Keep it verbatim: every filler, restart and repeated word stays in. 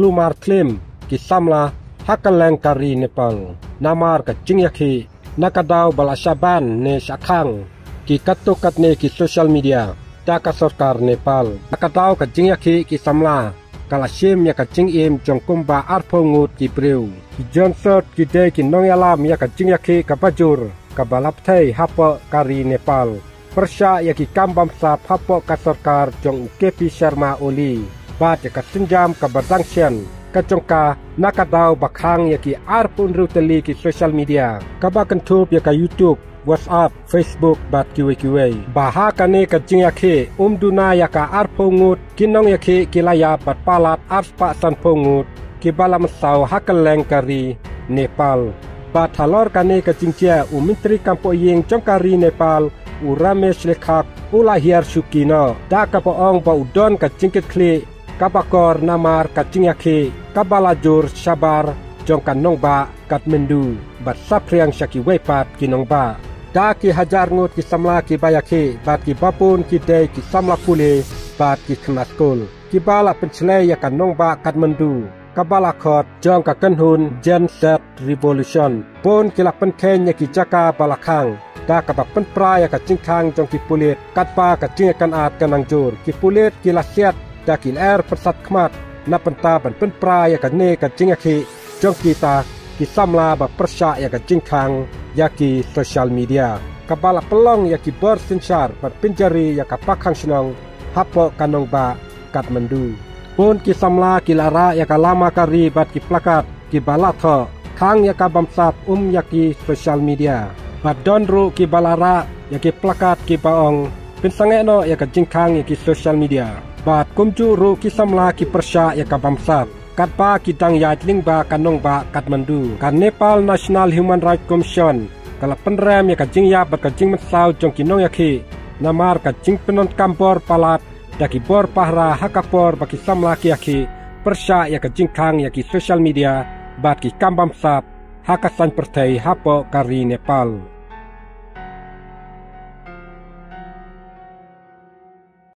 kulmar khlem ki samla ha kylleng ka ri Nepal namar ka jingïakhih na ka daw ba la shah ban ne shah khang ki katto katne ki social media da ka sorkar Nepal. Na ka daw ka jingïakhih ki samla ka la shim ïa ka jingim jong kumba arphew ngut ki briew. Ki jong sot ki dei ki nongïalam ïa ka jingïakhih kaba jur kaba la pynthei hapoh ka ri Nepal pyrshah ïa ki kam bamsap hapoh ka sorkar jong u K P Sharma Oli bad ïa ka sienjam kaba dang shen ka jong ka na ka daw ba khang ïa ki arphew hynriew tylli ki social media kaba kynthup ïa ka YouTube, WhatsApp, Facebook bad kiwei kiwei. Ba ha kane ka jingïakhih um duna ïa ka arphew ngut ki nongïakhih ki la ïap bad palat arspah sanphew ngut kiba la mynsaw ha kylleng ka ri Nepal. Bad halor kane ka jingjia u Myntri Kam Pohïing jong ka ri Nepal u Ramesh Lekhak u la hiar shuki noh da kaba ong ba u don ka jingkitkhlieh kaba kor namar ka jingïakhih kaba la jur shabar jong ka nongbah Kathmandu bad saphriang sha kiwei pat ki nongbah. Da ki hajar ngut ki samla kiba ïakhih bad kiba bun ki dei ki samla pule bad ki khynnah skul kiba la pynshlei ïa ka nongbah Kathmandu kaba la khot jong ka kynhun Gen Z Revolution. Bun ki la pynkheiñ ïa ki jaka ba la khang da kaba pynpra ïa ka jingkhang jong ki pulit katba ka jingïakynad ka nang jur. Ki pulit ki la siat da ki lyer pynsat khmat na bynta ban pynpra ïa kane ka jingïakhih jong kita ki samla ba pyrshah ïa ka jingkhang ïa ki social media kaba la pynlong ïa ki bor synshar ban pynjari ïa ka pakhang shnong hapoh ka nongbah Kathmandu. Bun ki samla ki la rah ïa ka lama kari bad ki plakat kiba la thoh khang ïa ka bamsap um ïa ki social media. Bad don ruh kiba la rah ïa ki plakat kiba ong pynsangeh noh ïa ka jingkhang ïa ki social media. Bad kumjuh ruh ki samla ki pyrshah ïa ka bamsap katba ki dang ïaid lyngba ka nongbah Kathmandu. Ka Nepal National Human Rights Commission ka la pynrem ïa ka jingïap bad ka jingmynsaw jong ki nongïakhih namar ka jingpyndonkam bor palat da ki bor pahara ha ka por ba ki samla ki ïakhih pyrshah ïa ka jingkhang ïa ki social media bad ki kam bamsap ha ka saiñ pyrthei hapoh ka ri Nepal.